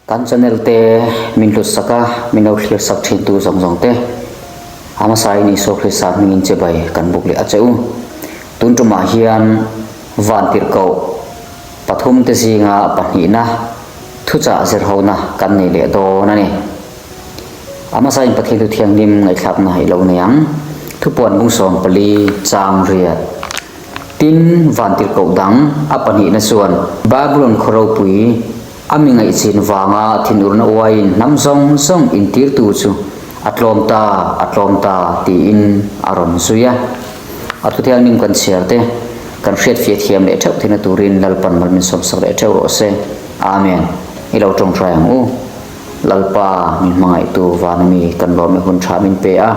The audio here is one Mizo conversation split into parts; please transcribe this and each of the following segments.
Kan channel te min hlut sak a, min lo thlir sak thin tu zawng zawng te, a hmasa in Isua Krista hmingin chibai kan buk leh a che u. Tun tumah hian Vantirhkoh pathum te zinga pahnihna thuchah zirhona kan nei leh dawn a ni. A hmasa in Pathian thu thianghlim ngaihthlakna i lo nei ang. Thupuan bungsawm pali chang riat. Tin, Vantirhkoh dang a pahnihna chuan Babylon khaw ropui a mi ngaihchin vanga thinurna uaiin hnam zawng zawng intirtu chu a tlawm ta, a tlawm ta tiin a rawn zui a. A thuthianghlim kan chhiar te kan hriatfiah thiam leh theuh theihna turin Lalpan mal min sawmsak leh theuh rawh se. Amen. I lo tawngtai ang u. Lalpa min hmangaihtu vana mi kan lawm i hun tha min pe a,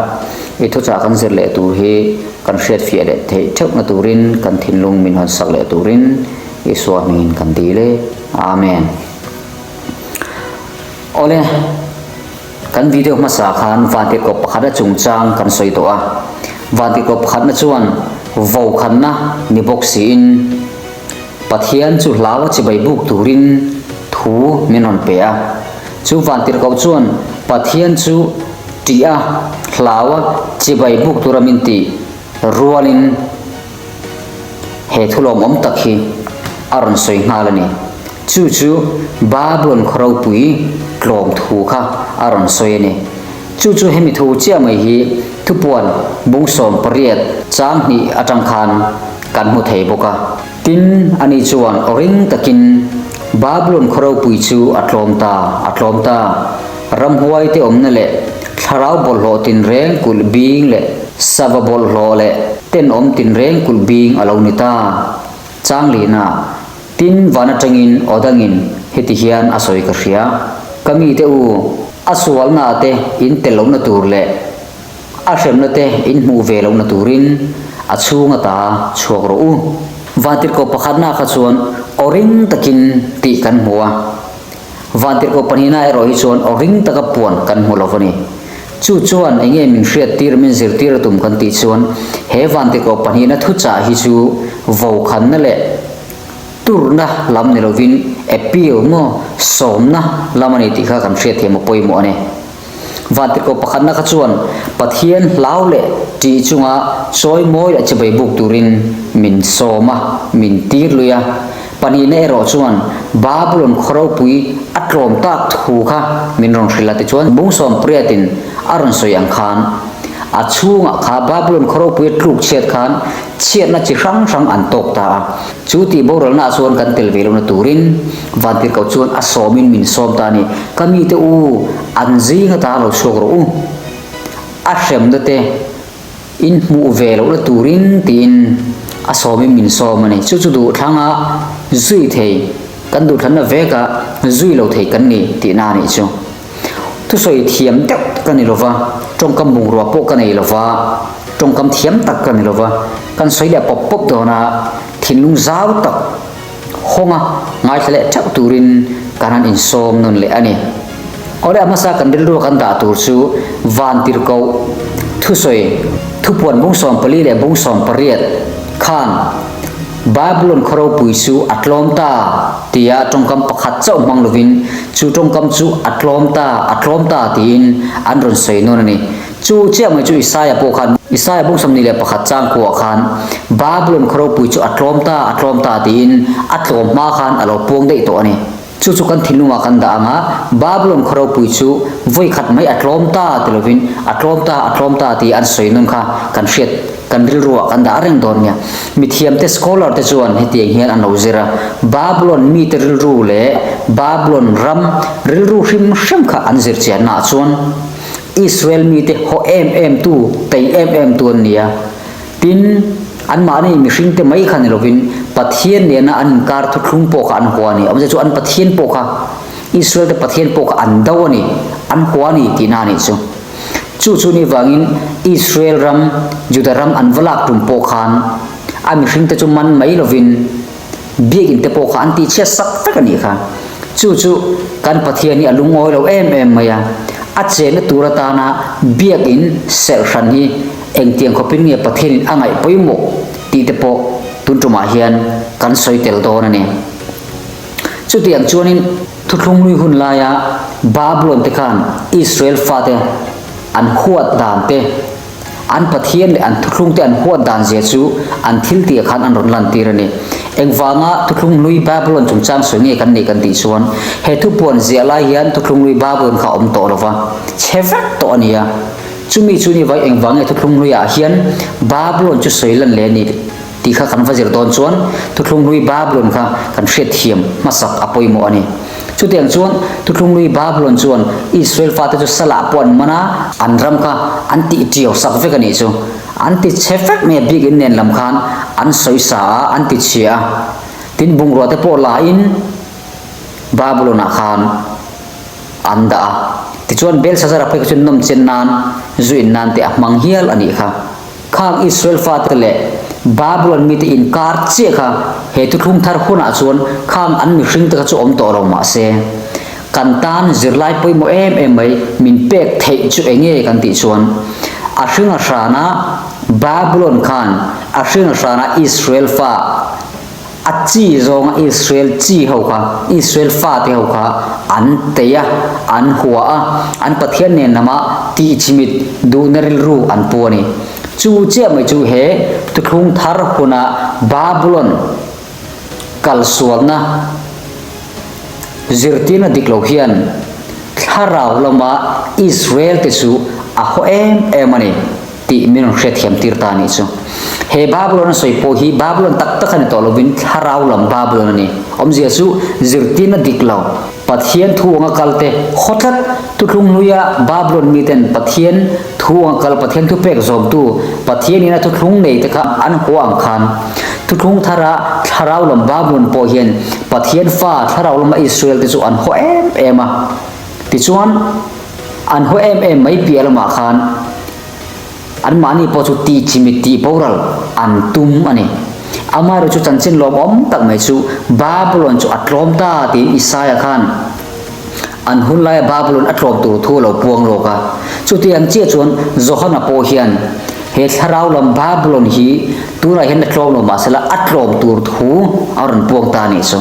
i thuchah kan zir leh tur hi kan hriatfiah leh theih theuhna turin kan thinlung min hawn sak leh turin Isua hmingin kan dil e. Amen. Awle, kan video hmasa khan Vantirhkoh pakhat a chungchang kan sawi tawh a. Vantirhkoh pakhatna chuan vokhanna ni bawk siin, Pathian chu hlau a chibai buk turin thu min rawn pe a. Chu vantirhkoh chuan Pathian chu ṭih a, hlau a chibai buk tura min tih rualin he thu lawmawm tak hi a rawn sawi nghal a ni. Chu chu Babylon khaw ropui tlawm thu kha a rawn sawi a ni. Chu chu hemi thu chiah mai hi thupuan bung 18 chang hnih atang khan kan hmu thei bawk a. Tin, ani chuan aw ring takin, Babylon khaw ropui chu a tlawm ta, a tlawm ta! Ramhuai te awmna leh thlarau bawlhhlawh tinreng kulh bing leh sava bawlhhlawh leh tenawm tinreng kulh bing a lo ni ta. Chang lihna, Tin, van atangin aw dangin heti hian a sawi ka hria, Ka mite u, a sualna te in tel lohna tur leh a hremna te in hmuh ve lohna turin a chhung ata chhuak rawh u. Vantirhkoh pakhatna kha chuan aw ring takin tih kan hmu a, Vantirhkoh pahnihna erawh hi chuan aw ring taka puan kan hmu lo a ni. Chu chuan eng nge min hriattir, min zirtir a tum kan tih chuan he Vantirhkoh pahnihna thuchah hi chu vokhanna leh turna lam ni lovin appeal maw sawmna lam a ni tih kha kan hriatthiam a pawimawh a ni. Vantirhkoh pakhatna kha chuan Pathian hlau leh ṭih chunga chawi mawi leh chibai buk turin min sawm a, min tir lui a. Pahnihna erawh chuan Babylon khaw ropui a tlawm tak thu kha min rawn hrilh a tichuan bung 18in a rawn sawi ang khan a chhungah kha Babylon khaw ropui a tluk chhiat khan chhiatna chi hrang hrang an tawk ta a. Chu tih boralnaah chuan kan tel ve lohna turin Vantirhkoh chuan a sawmin min sawm ta a ni. Ka mite u, an zing ata lo chhuak rawh u. A hremna te in hmuh ve lohna turin tiin a sawmin min sawm a ni. Chu chu duhthlanga zui thei, kan duhthlanna veka zui lo thei kan ni tihna a nih chu. Thusawi thiam deuh ka ni lova, tawngkam bungrua pawh ka nei lova, tawngkam thiam tak ka ni lova, kan sawi leh pawp pawp dawn a, thinlung zau tak hawnga ngaithla leh theuh turin kan han insawm nawn leh a ni. Awle a hmasa kan rilrua kan dah tur chu Vantirhkoh thusawi thupuan bung 14 leh bung 18 khan Babylon khaw ropui chu a tlawm ta tia tawngkam pakhat chauh hmang lovin chu tawngkam chu a tlawm ta, a tlawm ta tiin an rawn sawi nawn a ni. Chu chiah mai chu Isaia pawh khan Isaia bung 21 chang kuah khan Babylon khaw ropui chu a tlawm ta, a tlawm ta tiin a tlawm hma khan a lo puang daih tawh a ni. Chu chu kan thinlungah kan dah ang a, Babylon khaw ropui chu vawi khat mai a tlawm ta ti lovin a tlawm ta, a tlawm ta tih an sawi nawn kha kan hriat, kan rilruah kan dah reng dawn nia. Mithiamte, scholar te chuan hetiang hian an lo zir a, Babylon mite rilru leh Babylon ram rilru hrim hrim kha an zir chiannaah chuan Israel mite haw em em tu, tei em em tu an ni a. Tin, anmahni mihringte mai kha ni lovin Pathian nena an inkar thuthlung pawh kha an hua a ni. Awmzia chu an Pathian pawh kha, Israel-te Pathian pawh kha an do a ni, an hua a ni tihna a nih chu. Chu chu ni vangin Israel ram, Juda ram an va lak tum pawh khan a mihringte chu man mai lovin biakinn te pawh kha an tihchhiat sak vek a nih kha. Chu chu kan Pathian hi a lungawi lo em em mai a, a chenna tur atana biakinn serh hran hi Engtiang khawpin nge Pathianin a ngaih pawimawh tih te pawh tun tumah hian kan sawi tel dawn a ni. Chutiang chuanin Thuthlung hlui hun laia Babylon te khan Israel fate an huat dan te, an Pathian leh an thuthlung te an huat dan zia chu an thil tihah khan an rawn lantir a ni. Engvanga thuthlung hlui Babylon chungchang sawi nge kan nih kan tih chuan he thupuan ziah lai hian thuthlung hlui Babylon kha a awm tawh lo va, chhe vek tawh a ni a. Chumi chu ni vai engvang nge thuthlung hluiah hian Babylon chu sawi lan leh a nih tih kha kan va zir dawn chuan thuthlung hlui Babylon kha kan hriatthiam hmasak a pawimawh a ni. Chutiang chuan thuthlung hlui Babylon chuan Israel fate chu salah pawh an man a, an ram kha an tih tiau sak vek a nih chu. An ti chhe vek mai a biakinn nen lam khan an sawi sa a, an ti chhia a. Tin bungrua te pawh la in Babylon ah khan an dah a. Tichuan Belshazzar a phei kha chu nawmchen nan, zu in nan te a hmang hial a nih kha. Khang Israel fate leh Babylon mite inkar chiah kha he thuthlung thar hunah chuan khang an mihringte kha chu awm tawh lo mah se, kan tan zirlai pawimawh em em mai min pek theih chu eng nge kan tih chuan a hring a hrana Babylon khan a hring a hrana Israel fa A chi zawnga Israel chi ho kha, Israel fate ho kha an tei a, an hua a, an Pathian nen lama tihchimit duhna rilru an pu a ni. Chu chiah mai chu he thuthlung thar huna Babulon kalsualna zirtirna dik lo hian thlarau lama Israel te chu a haw em em a ni. Tih min rawn hriatthiam tir ta a nih chu. He Babylon a sawi pawh hi Babylon tak tak a ni tawh lovin thlarau lam Babylon a ni. Awmzia chu zirtirna dik lo, Pathian thu anga kal te haw tlat, thuthlung hluia Babylon miten Pathian thu anga kal, Pathian thupek zawmtu, Pathian ina thuthlung nei te kha an hua ang khan thuthlung thara thlarau lam Babylon pawh hian Pathian fa thlarau lama Israel te chu an haw em em a. Tichuan, an haw em em mai piah lamah khan anmahni pawh chu tih chimit tih boral an tum a ni. Amaherawhchu chu chanchin lawmawm tak mai chu Babylon chu a tlawm ta tiin Isaia khan an hun laia Babylon a tlawm tur thu a lo puang lawk a. Chutiang chiah chuan Johana pawh hian he thlarau lam Babylon hi tunah hian a tlawm lo mahsela a tlawm tur thu a rawn puang ta a nih chu.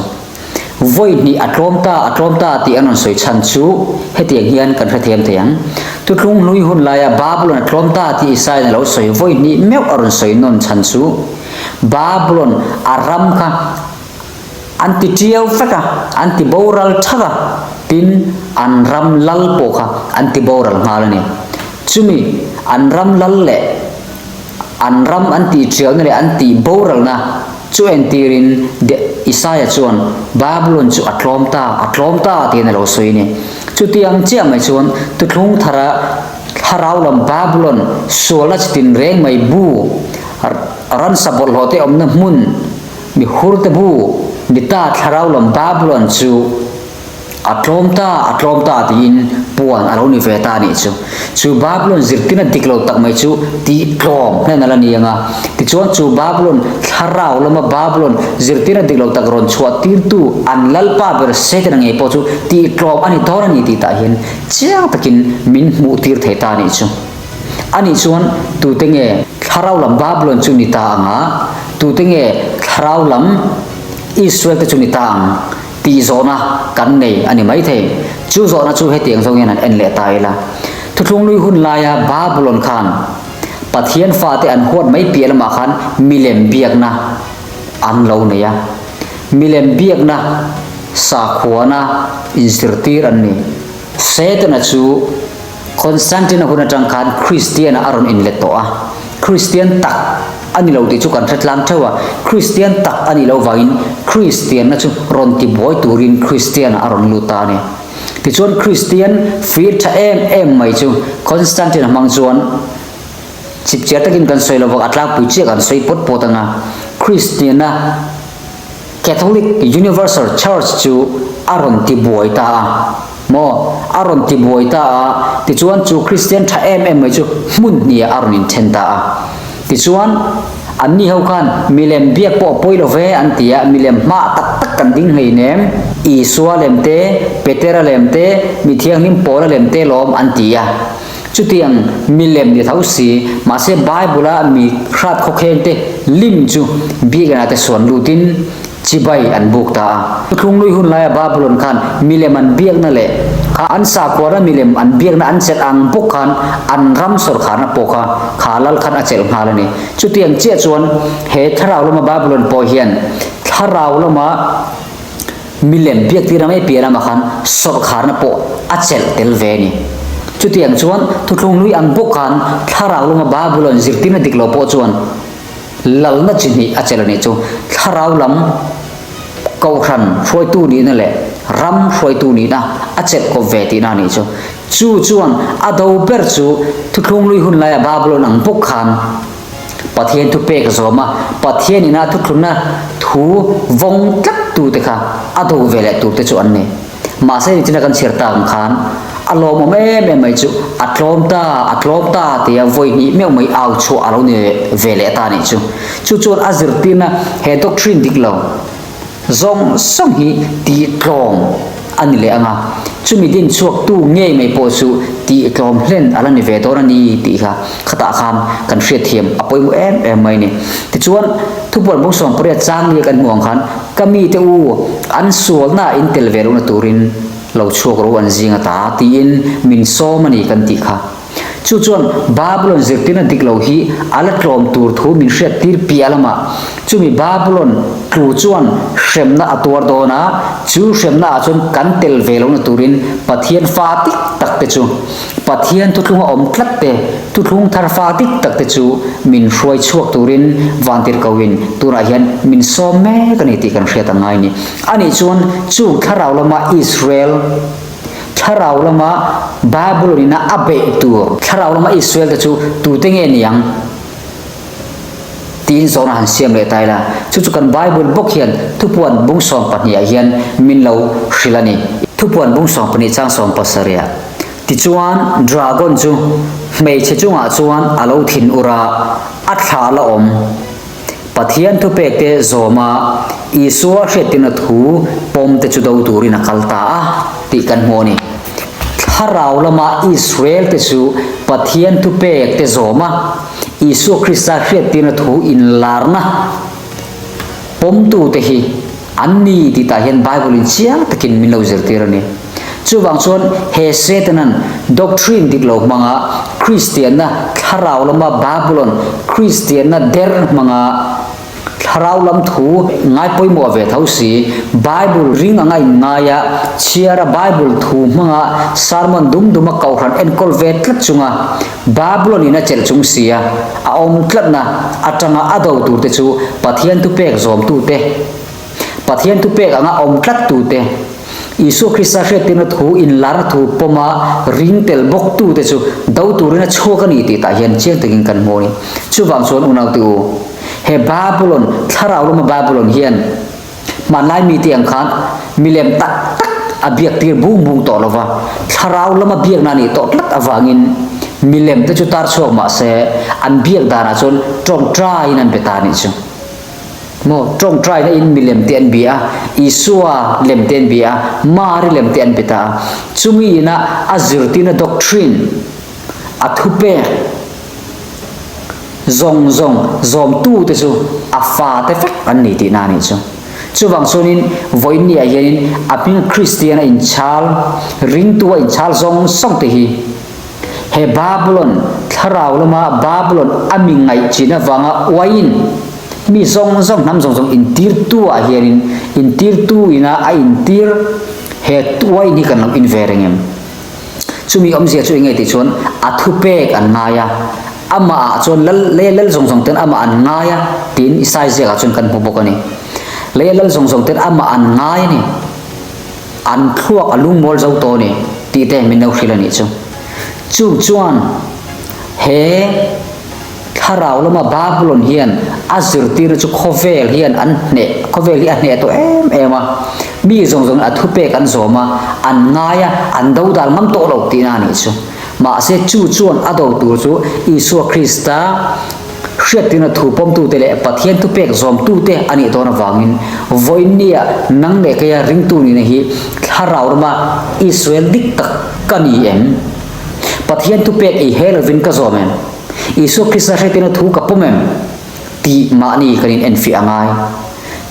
Vawi hnih a tlawm ta, a tlawm ta tih an rawn sawi chhan chu hetiang hian kan hrethiam thei ang. Thuthlung hlui hun laia Babylon a tlawm ta tih Isaiah-in a lo sawi vawi hnih meuh a rawn sawi nawn chhan chu Babylon a ram kha an ti tiau vek a, an ti boral thak a, tin an ram lal pawh kha an ti boral nghal a ni. Chumi an ram lal leh An ram an tih ṭialna leh an tih boralna chu entirin Isaia chuan Babylon chu a tlawm ta, a tlawm ta tiin a lo sawi a ni. Chutiang chiah mai chuan thuthlung thara thlarau lam Babylon sualna chi tinreng mai bu, ransa bawlhhlawh te awmna hmun, mi hurte bu ni ta thlarau lam Babylon chu A tlawm ta, a tlawm ta tiin puan a lo ni ve ta a nih chu. Chu Babylon zirtirna dik lo tak mai chu tih tlawm hnen a la ni ang a. Tichuan chu Babylon thlarau lama Babylon zirtirna dik lo tak rawn chhuah tirtu an lalpa ber Setana ngei pawh chu tih tlawm a ni dawn a ni tih tah hian chiang takin min hmuh tir thei ta a nih chu. Anih chuan tute nge thlarau lam Babylon chu ni ta ang a, tute nge thlarau lam Israel te chu ni ta ang? Tih zawhna kan nei a ni maithei. Chu zawhna chu hetiang zawng hian han en leh ta ila. Thuthlung lui hun laia Babulon khan Pathian fate an huat mai piah lamah khan milem biakna an lo nei a. Milem biakna sakhuana inzirtir an ni. Setana chu Constantine-a hun atang khan Kristian-ah a rawn inlet tawh a. Kristian tak a ni lo tih chu kan hre tlang theuh a. Kristian tak a nih loh vangin Kristianna chu rawn tibuai turin Kristian-ah a rawn lut ta a ni. Tichuan Kristian fir tha em em mai chu Constantine-a hmang chuan chipchiar takin kan sawi lo vang, a tlangpui chiah kan sawi pawt pawt ang a. Kristianna Catholic Universal Church chu a rawn tibuai ta a. Maw? A rawn ti buai ta a, tichuan chu Kristian tha em em mai chu hmun hniah a rawn inthen ta a. Tichuan, anni ho khan milem biak pawh a pawi lo ve an ti a, milem hmah tak tak kan ding hleinem, Isua lem te, Petera lem te, mi thianghlim Paula lem te lawm an ti a. Chutiang milem ni tho si, mahse Bible-a mi hrat khawkheng te lim chu biakina te suan lutin. Chibai an buk ta a. Thuthlunglui hun laia Babylon khan milem an biakna leh kha an sakhuana milem an biakna an chelh ang bawk khan an ram sawrkharna pawh kha kha lal khan a chelh nghal a ni. Chutiang chiah chuan he thlarau lama Babylon pawh hian thlarau lama milem biaktir a mai piah lamah khan sawrkharna pawh a chelh tel ve a ni. Chutiang chuan thuthlunglui ang bawk khan thlarau lama Babylon zirtirna dik lo pawh chuan Lalna chi hnih a chelh a nih chu thlarau lam kohhran hruaitu nihna leh ram hruaitu nihna a chelh kawp ve tihna a nih chu. Chu chuan a do ber chu thuthlunglui hun laia Babylon ang bawk khan Pathian thu pek zawm a, Pathian ina thuthlunna thu vawng tlat tute kha a do ve leh turte chu an ni. Mahse nichina kan chhiar tak ang khan a lawmawm em em mai chu a tlawm ta, a tlawm ta tia vawi hnih meuh mai au chhuah a lo ni ve leh ta nih chu. Chu chuan a zirtirna he doctrine dik lo zawng zawng hi tih tlawm a ni leh ang a, chumi din chhuaktu ngei mai pawh chu tih tlawm hlen a la ni ve dawn a ni tih kha khatah khan kan hriatthiam a pawimawh em em mai a ni. Tichuan thupuan bawngsawm pariat chang nia kan hmuh ang khan Ka mite u, an sualna in tel ve lohna turin lo chhuak ro an zing ata tiin min sawm a ni kan tih kha. Chu chuan Babylon zirtirna dik lo hi a la tlawm tur thu min hriattir piah lamah chumi Babylon tlu chuan hremna a tuar dawn a, chu hremna ah chuan kan tel ve lohna turin Pathian fa dik tak te chu Pathian thuthlunga awm tlat te, thuthlung thar fa dik tak te chu min hruai chhuak turin vantirhkohin tunah hian min sawm mek a ni tih kan hriat a ngai a ni. Anih chuan chung thlarau lama Israel, thlarau lama Babylon ina a beih tur thlarau lama Israel te chu tute nge ni ang? Tiin zawhna han siam leh ta ila, chu chu kan Bible bawk hian thupuan bung 12 ah hian min lo hrilh a ni. Thupuan bung 12 chang 17 ah tichuan dragon chu hmeichhe chungah chuan a lo thin ur a, a thla la awm. Pathian thupek te zawm a, Isua hriattirna thu pawm te chu do turin a kal ta a tih kan hmu a ni. Thlarau lama Israel te chu Pathian thupek te zawm a, Isua Krista hriattirna thu inlarna pawmtute hi an ni tih tah hian Bible-in chiang takin min lo zirtir a ni. Chuvang chuan he Setanan doctrine dik lo hmanga Kristianna thlarau lama Babylon Kristianna der hmanga Thlarau lam thu ngai pawimawh ve tho si, Bible ring anga inngai a, chhiar a Bible thu hmanga sermon dum duma kohhran enkawl ve tlat chunga Babylon in a chelh chung si a, a awm tlatna atanga a do turte chu Pathian thupek zawmtute, Pathian thupek anga awm tlattute, Isua Krista hriattirna thu inlarna thu pawma ring tel bawktute chu do turin a chhuak a ni tih tah hian chiang takin kan hmu a ni. Chuvang chuan unaute u, he Babylon, thlarau lama Babylon hian hmanlai mite ang khan milem tak tak a biaktir bung bung tawh lo va, thlarau lama biakna a nih tawh tlat avangin milem te chu tar chhuak mah se an biak danah chuan tawngtaiin an be ta a nih chu. Maw, tawngtaina in milem te an bia a, Isua lem te an bia a, Mari lem te an be ta a. Chumi ina a zirtirna doctrine, a thupek zawng zawng zawmtute chu a fate vek an ni tihna a nih chu. Chuvang chuanin vawiinniah hianin a hming Kristian a inchhal, ringtu a inchhal zawng zawng te hi, He Babylon, thlarau lama Babylon a mi ngaih chin avanga uaiin mi zawng zawng hnam zawng zawng intirtu ah hianin intirtu ina a intir he uaiin hi kan lo in ve reng em? Chumi awmzia chu enge tih chuan a thupek an ngai a, amah ah chuan lal leia lal zawng zawng ten amah an ngai a tiin Isaiah ziakah chuan kan hmu bawk a ni. Leia lal zawng zawng ten amah an ngai a ni. An thluak a lungmawl zo tawh a ni tih te min lo hrilh a nih chu. Chu chuan he thlarau lama Babylon hian a zirtirna chu khawvel hian an hneh, khawvel hi a hneh tawh em em a, mi zawng zawngin a thupek an zawm a, an ngai a, an dodal ngam tawh lo tihna a nih chu. Mahse chu chuan a do tur chu Isua Krista Hriattirna thu pawmtute leh Pathian thupek zawmtute a nih dawn avangin vawiinnia nang leh keia ringtu nihna hi thlarau rama Israel dik tak ka ni em? Pathian thupek ei he lovin ka zawm em? Isua Krista hriattirna thu ka pawm em? tih mahni kan inenfiah a ngai.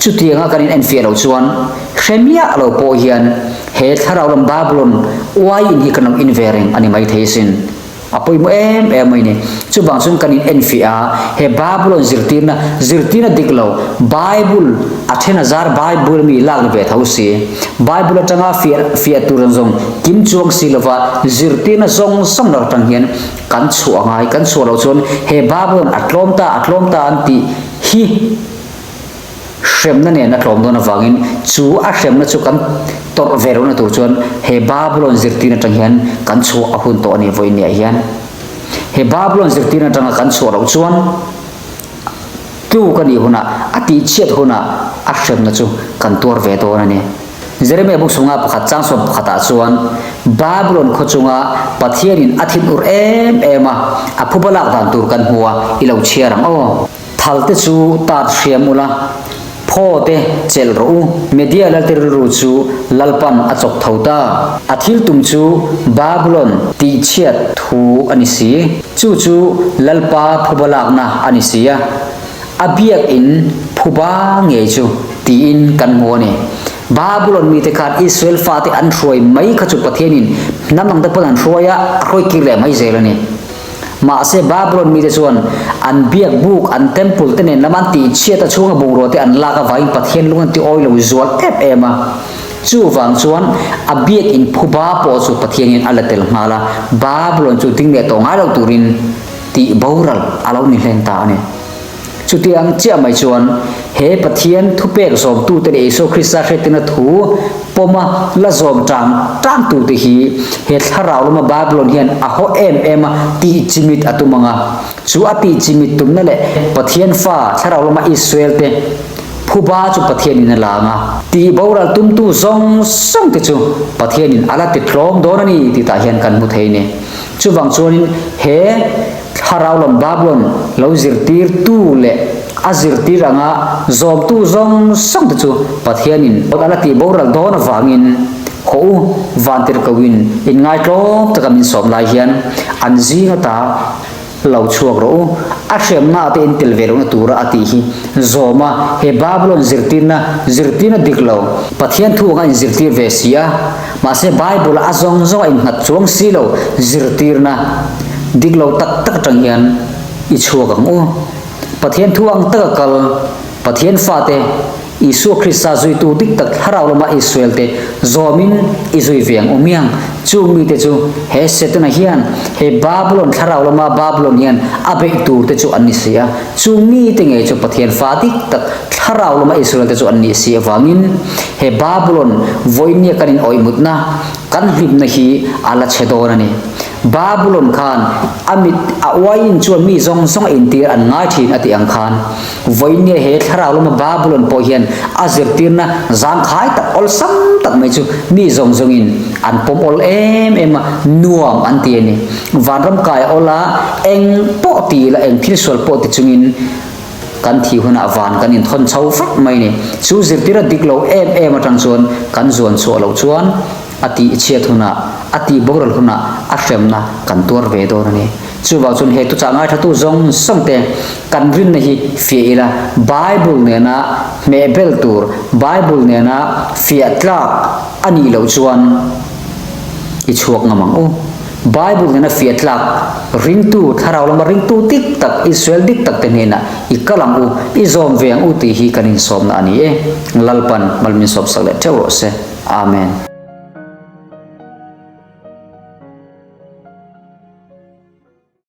Chutianga kan inenfiah loh chuan hre miah lo pawh hian he thlarau lam Babylon uai in hi kan lo in ve reng a ni maithei asin. A pawimawh em em mai ni. Chuvang chuan kan inenfiah a, he Babylon zirtirna, zirtirna dik lo, Bible a then a zar Bible mi lak ni ve tho si. Bible atanga fiah fiah tur zawng zawng kim chuang si lova zirtirna zawng zawng lak atang hian kan chhuah a ngai. Kan chhuah loh chuan he Babylon a tlawm ta, a tlawm ta an tih hi Hremna nen a tlawm dawn avangin chu a hremna chu kan tawrh ve lohna tur chuan he Babylon zirtirna atang hian kan chhuah a hun tawh a ni vawiinniah hian. He Babylon zirtirna atanga kan chhuah loh chuan tluk a nih hunah, a tihchhiat hunah a hremna chu kan tuar ve dawn a ni. Jeremia buk chhunga pakhat chang sawm pakhatah chuan Babylon khaw chunga Pathianin a thinur em em a, a phuba lak dan tur kan hmu a, i lo chhiar ang aw. Thal te chu tat hriam ula, phaw te chelh rawh u. Media lalte rilru chu Lalpan a chawk tho ta. A thil tum chu Babylon tihchhiat thu a ni si. Chu chu Lalpa phuba lakna a ni si a, a biakinn phuba ngei chu tiin kan hmu a ni. Babylon mite khan Israel fate an hruai mai kha chu Pathianin hnam dangte pawn an hruai a, a hruai kir leh mai zel a ni. Mahse, Babylon mite chuan an biak buk, an temple te nen lam an tihchhiat a chhunga bungrua te an lak avangin Pathian lung an ti awi lo zual em em a. Chuvang chuan a biak in phuba pawh chu Pathianin a la tel nghal a, Babylon chu ding leh tawh ngai lo turin tih boral a lo ni hlen ta a ni. Chutiang chiah mai chuan he Pathian thupek zawmtute leh Isua Krista hriattirna thu pawma la zawm tang tangtute hi he thlarau lama Babylon hian a haw em em a tih chimit a tum ang a. Chu a tih chimit tumna leh Pathian fa thlarau lama Israel-te phuba chu Pathianin a la ang a. Tih boral tumtu zawng zawngte chu Pathianin a la ti tlawm dawn a ni tih tah hian kan hmu thei a ni. Chuvang chuanin he Thlarau lam Babylon lo zirtirtu leh a zirtir anga zawmtu zawng zawng te chu Pathianin a la tih boral dawn avangin haw u vantirhkohin inngaitlawm taka min sawm lai hian an zing ata lo chhuak rawh u. A hremna te in tel ve lohna tura a tih hi zawm a, he Babylon zirtirna zirtirna dik lo Pathian thu anga inzirtir ve si a, mahse Bible a zawng zawng a innghat chuang si lo zirtirna Dik lo tak tak atang hian i chhuak ang u. Pathian thu ang taka kal, Pathian fate, Isua Krista zuitu dik tak thlarau lama Israel te zawmin i zui ve ang u miang. Chung mite chu he Setana hian, he Babylon thlarau lama Babylon hian a beih tur te chu an ni si a. Chung mite ngei chu Pathian fa dik tak thlarau lama Israel te chu an nih si avangin he Babylon vawinia kan in awih mutna, kan hlimna hi a la chhe dawn a ni. Babulon khan a mit a uaiin chuan mi zawng zawng a intir an ngai thin a tih ang khan, vawiin he thlarau lama Babulon pawh hian a zirtirna zangkhai tak awlsam tak mai chu mi zawng zawngin an pawm awl em em a, nuam an ti a ni. Vanram kai awl a, eng pawh ti ila, eng thil sual pawh ti chungin kan thih hunah van kan inthawn chho vek mai a ni. Chu zirtir a dik lo em em atang chuan kan zuan chhuah loh chuan, A tih chhiat hunah, a tih boral hunah a hremna kan tuar ve dawn a ni. Chuvang chuan he tuchah ngaithatu zawng zawng te kan rinna hi fiah ila, Bible nena hmehbel tur, Bible nena fiah tlak a nih loh chuan i chhuak ngam ang u. Bible nena fiah tlak ringtu, thlarau lama ringtu dik tak, Israel dik tak te hnenah i kal ang u, i zawm ve ang u tih hi kan insawmna a ni e. Lalpan mal min sawmsak leh theuh rawh se. Amen.